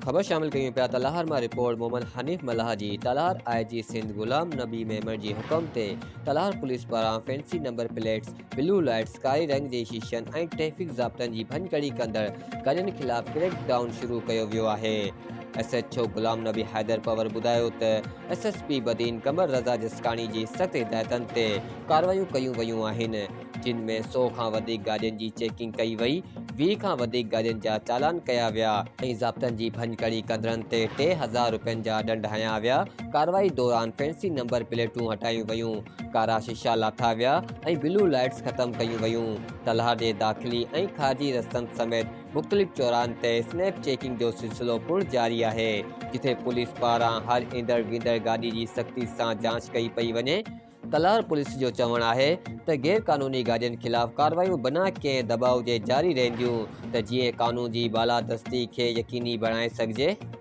خبر شامل ڪيون پيا تلهار مان رپورٽ محمد حنيف ملاح جي تلهار آء جي سنڌ غلام نبي ميمڻ جي حڪم تي تلهار پوليس پاران fancy number plates, blue lights, ڪاري رنگ جي شيشن ۽ ٽريفڪ ضابطن جي ڀڃڪڙي ڪندڙ گاڏين خلاف ڪريڪ ڊائون شروع ڪيو ويو آهي. S H O Ghulam Nabi Haider Panhwar ٻڌايو ته S S P Badin Qamar Raza Jaskani جي سخت هدايتن تي ڪارروايون ڪيون ويون آهن. جن ۾ سئو کان وڌيڪ گاڏين جي چيڪنگ ڪئي وئي، 20 کان وڌيڪ گاڏين جا چالان ڪيا ويا ۽ ضابطن جي ڀڃڪڙي ڪندڙن تي 3000 رپين جا ڏنڊ هنيا ويا، ڪارروائي دوران فينسي نمبر پليٽون هٽايون ويون، ڪارا شيشا لاٿا ويا ۽ بلو لائيٽس ختم ڪيون ويون، تلهار جي داخلي ۽ خارجي رستن سميت مختلف چوراهن تي اسنيپ چيڪنگ جو سلسلو پڻ جاري آهي، جتي پوليس پاران هر ايندڙ ويندڙ گاڏي جي سختي سان جاچ ڪئي پئي وڃي. تلهار پوليس جو چوڻ آهي ته غير قانوني گاڏين خلاف ڪارروايون بنا ڪنهن دٻاء جي جاري رهنديون ته جيئن قانون جي بالادستي کي يقيني بڻائي سگهجي.